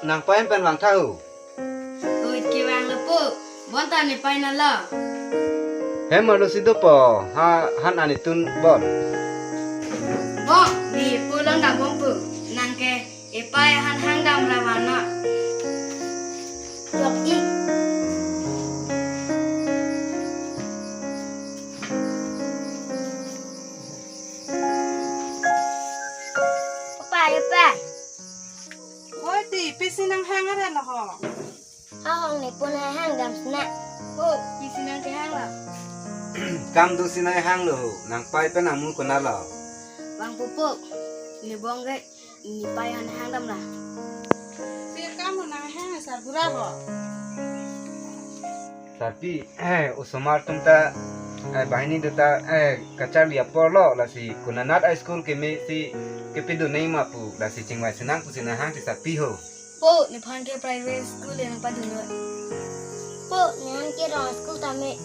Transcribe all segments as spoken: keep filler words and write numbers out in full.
Nangpai pen vangtha ho. Oi, kevanglo po. Bonta nepai nalo. Hem arlo si dopo. Ha, han anitun bon. Bong, ne po along ta bong po. Nang ke epai ahan hangdam ra vangnon. Yok ik. Epai, epai. Oi, ti, pisi nanghang ara lo ho? Ahong ne pun hai hangdam sina. O, pisi nang kehang lo? Kam do sina hang lo ho. Nangpai pen nangmu konat lo? Vang pupu. Ne bong ke, nepai ahan hangdam lo. Pi kam nanghang asar bura ho. Sarpi, eh, osomar atum ta, eh, banghini do ta, eh, kacharli apor lo, lasi konat a-school keme si kepidun nangji ma pu, lasi chingvai sinang pusi nanghang ti sarpi ho. Po, nephan ke private school le nangpadun lo. Po, nephan ke rong school tame.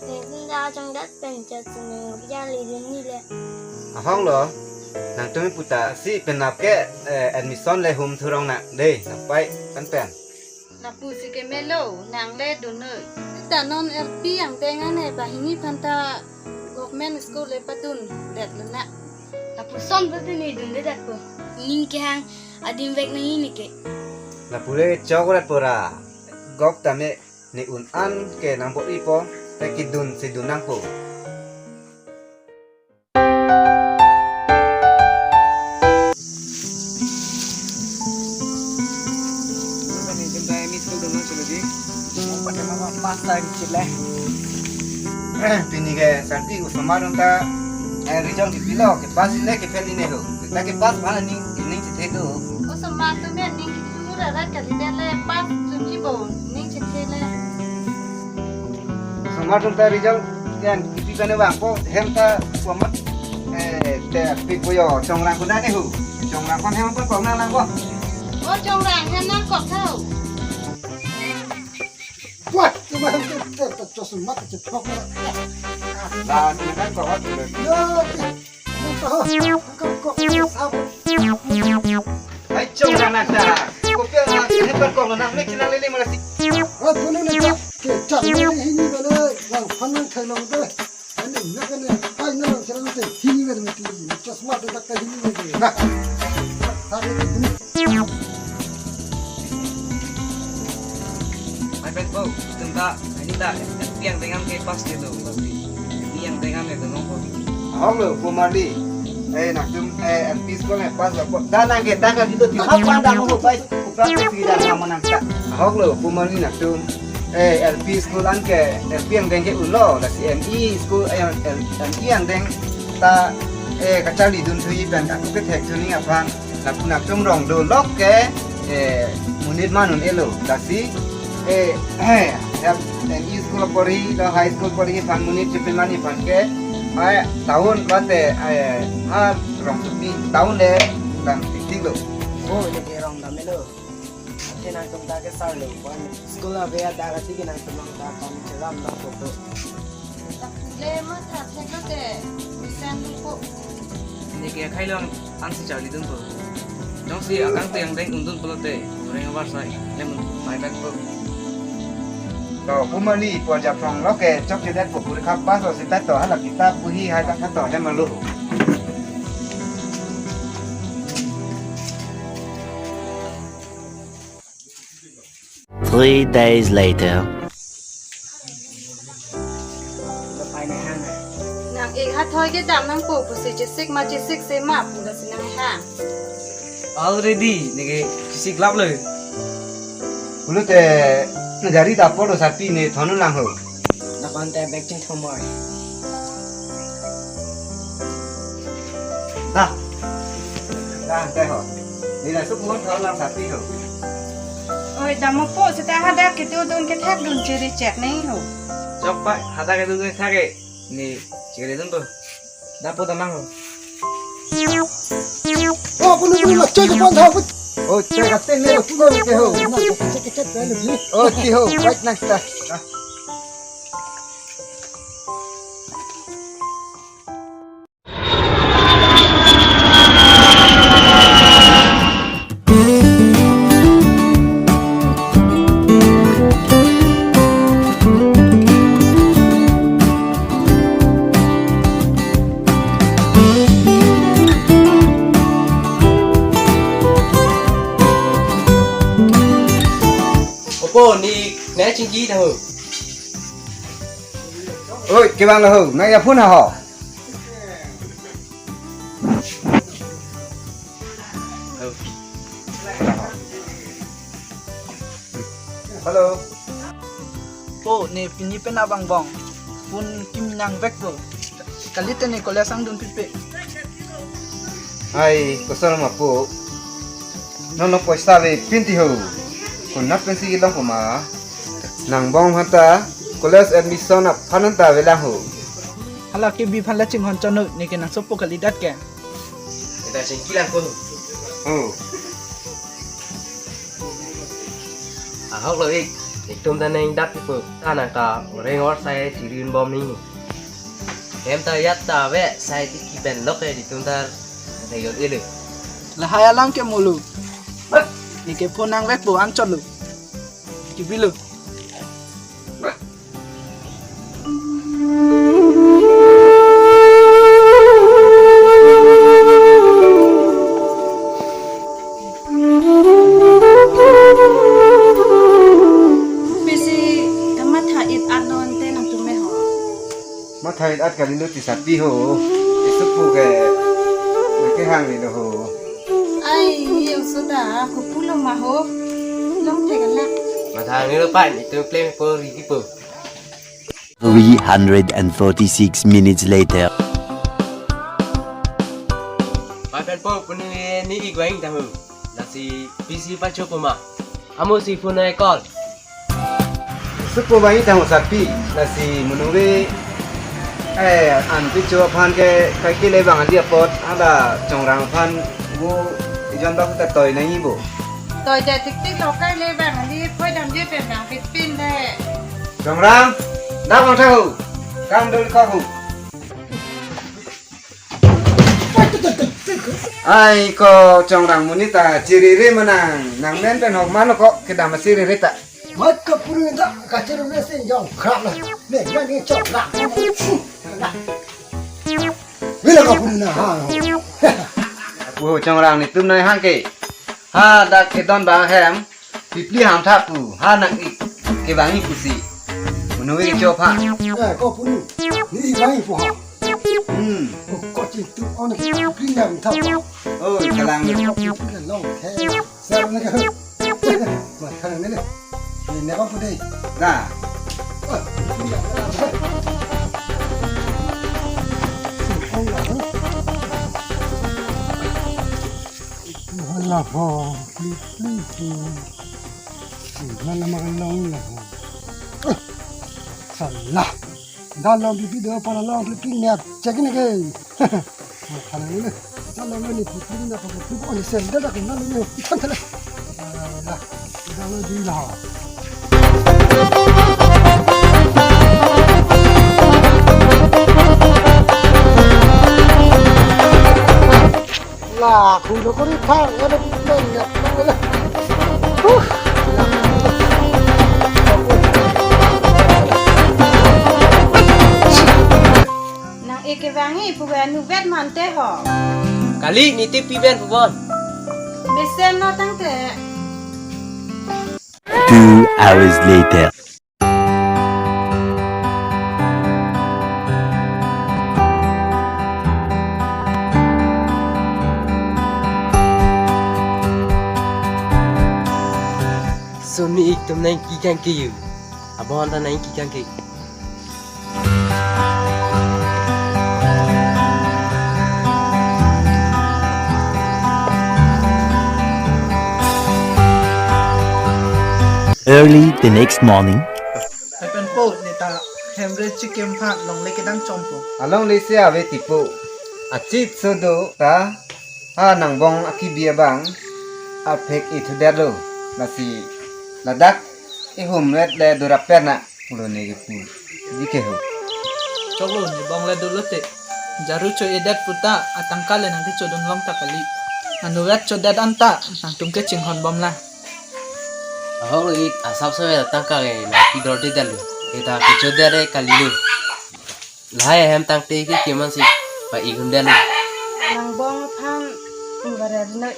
Nephan ta chongdat pen chat sini kacharlidun neli le. Ahong lo, nangtum puta si penap ke, eh, admission le hum thurong nang de, nangpai pen pen. Lapusi keme lo, nang le dun noi. Ta non L P angdeng ane banghini aphan ta government school le padundet lo na. Lapuson ta ne dundedet po. Ning kehang adim vek nangji ne ke. Lapu le chokrat pora. Gov tame ne un an ke nang bor-ipo, te kedun si dun nangpo. Pini ke sarpi osomar atum ta, eh, result kipilo, kepass ne kefail ne ho. Ta kepass aphan ning, ning chethe do. Osomar atum ning kitu ra ra kali de le pass atum ji bo, ning chethe le. Osomar atum ta result yan kipi kane vangpo, hem ta komat, eh, te pi ko yo, Chongrang ko ne ho. Chongrang ko hem pa kok nang lang ko. O Chongrang hem nangkok tha ho. Wah, cuma hem te, te, te, cosmat te, cok na. Lah, ni kan kok tu. Yo, te, nangkok, nangkok, kok, sab. Hai, Chongrang nang ta. Kopi na, hem pa kok nang, mek chinang lele malasi. Oh, tu ni nangkok. Ke, cak ni hini bele, lang phan nang thai long de. Ani, nak ani, pai nang lang chinang te, hini bele mati. Cosmat te tak hini bele. Nah. Tadi tu. Hai pen po, tum ta, ini ta, L P angdeng an ke pass de lo, tapi ini angdeng an le dun nangpo. Ahok lo, Pu Marli. Eh, nangtum, eh, L P school le pass lo po. Da nang ke, da ka gitu, ti hap pan da mo pai, kupra tu si da nama nang ta. Ahok lo, Pu Marli nangtum. Eh, L P school an ke, L P angdeng ke un lo, lasi M E school, eh, L-, M E angdeng ta, eh, kacharlidun thuji pen, aku kethek thuji aphan. Lapu nangtum rong do lok ke, eh, monit ma un-e lo. Lasi, eh, eh, ya, M E school porhi, lo high school porhi aphan monit chepin mani aphan ke, eh, town mate, eh, ha rong supi, town le dam titik lo. Oh, ini ke rong dam lo. Ate nangtum ta ke sar lo, wan school ave ada ka ti ke nangtum ta kam cheram nangpo. Le matha thek lote, misan po. Ne ke akhai long ansi charlidun po. Jongsi akangtui angdeng undun pulote, oreng avarsai, le mun pai bak po. To, Pu Marli, pu arjaphrong lo ke, chokchedet po, porikha pass lo seta to, hala kitab bohi hai ta to, hem lo. Three days later. Nang ik hathoi kedam nangpo pusi chesik ma chesik se ma pu lasi nanghang. Already, ne ke chesik lap lo. Pulote, na gari ta apor lo sarpi ne thon lang ho. Lapen te bag chingthum oi. Dah. Dah, te ho. Ne la suk mon thon lang sarpi ho. Oi, dam po seta hadak kedodun kethakdun chiri chek ne ho. Chok pa, hadak kedodun kethak ke. Ne chiri dun po. Dah po damang ho. Oh, punu punu la, cek pon tha. Oh, cek aten ne punu ke ho. Na, cek cek pon lagi. Oh, ti ho, baik nang ta. Ah. Oh, ne, ne chingki ta ho. Oi, kevang lo ho, nang ya phone ha ho. Hello. Po, ne pini pen abang bong. Phone kim nang vek po. Kalite ne college angdun pipe. Ai, kosol ma po. Non non poisa ave pinti ho. Konat pensi kelong puma. Nang bong aphan ta college admission aphan ta avelang ho. Hala ke bi aphan la chinghon chonlo, ne ke nang sopo kalidet ke. Kita chingki lang ko. Oh. Ahok lo ik, itum ta neng dak ipo. Ta nang ka oreng or sai chirin bom ni. Hem ta yat ta ave sai ti kipen lok e itum ta. Neng yot ilu. Lahai alam ke mulu. Ne ke phone nang vek po an chotlo. Kibilo. Pisi kamatha it anon te nangtum me ho. Matha it at kalilo ti sati ho. Isupu ke. Nake hang ni lo ho. Ai, ye usuda, kupulo ma ho. Long thek ala. Matha ni lo pan, itum play po rigi po. Three hundred and forty-six minutes later. Papen po punu ye ne igweng tahu. Lasi pisi pacho puma. Amo si phone ai call. Supo bangi tahu sapi. Lasi menungwe. Eh, an picho aphan ke kai ke le bang ali apot. Ada chongrang aphan bu ijon bak ta toi nai bo. Toi ja tik tik lo kai le bang ali poi dam je pen bang pit pin de. Chongrang, dak bang thahu. Kam dul kahu. Ai ko chongrang monit ta chiriri manang nang men pen hok malo ko kedam chiriri ta. Mat ka puru da ka chiriri sin jong khrap la. Ne ya ni chongrang. Wila ka puru na ha. Pu chongrang netum noi hang ke. Ha dak kedon bang hem. Pipli ham tha pu ha nang ik kebangi pusi. Menungwe cho pha. Eh, ko punu. Ne ik bangi pu ha. Hmm. Ko, ko chin tu on pipli ham tha. Oh, kalang. Ko pipli long the. Sir ne ka. Ma khang ne le. Ne ne ko pu dei. Da. Hala ho, pli pli pli. Hala makan long la ho. Salah. Dah long pli pli do pala long pli pli niat. Check ini ke. Hala ini. Dah long ini pli pli na pli pli ko ni sen dah dah kenal ini. Ikan telah. Salah. Dah long di lah. La, kulo kori thang, ada pun ya. Huh. Nang eke bangi pu ba nu vet mante ho. Kali ne te pi ben pu bon. Mesen no tangte. Two hours later. Soni ik tum nang kikang ke yu. Abon ta nang kikang ke. Early the next morning. Lapen po neta hemre chikim pha longle kedang chompo. Alongle si ave tipo. Achit so do ta ha nangbong akibi abang aphek ithudetlo. Lasi ladak ihum vet le duraper na pulo ne kepu. Dike ho. Choklo ne bong le dolo te. Jaru cho-edet puta atangka le nangkechodun long ta kali. Nanu vet chodet anta nangtum ke chinghon bom la. Ahok lo ik asap sabe atangka ke nangpidor de dalu. Eta kechodet de kali lo. Lahai ahem tangte ke keman si pa-ik hun dalu. Nangbong aphan ingbarar noi.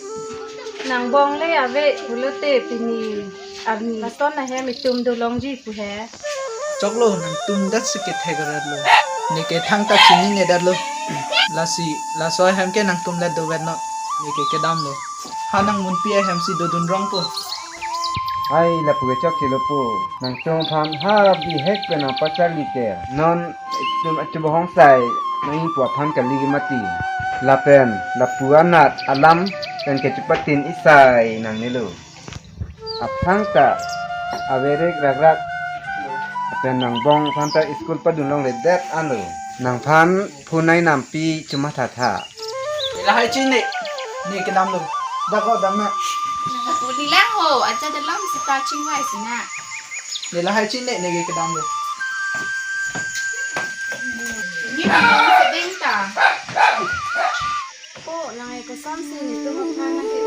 Nangbong le ave pulote pini Arni. Lason ahem itum dolongji pu he. Choklo, nangtum det si kethek rat lo. Neke thangta chinine det lo. Lasi, laso ahem ke nangtum le dovet non. Neke kedam lo. Ha nang munpi ahem si dodun rong po. Ai, lapu ke chokche lo po. Nangtum aphan ha bihek pen nangpacharli ke. Non itum achubohong sai nang pu aphan kali mati. Lapen lapu anat alam pen kechupatin isai nangnelo. Aphrang ta averek rakrak pen nangbong aphan ta school padun longledet anlo. Nangphan phunai nampi chomathatha. Ne lahai chinine, ne kedam lo. Dak ho dam na. Nang puli lang ho, aja dalam seta chingvai sina. Ne lahai chinine, neke kedam lo. Ini mau sedeng ta. Po, nang ekosam si netum aphan nang ke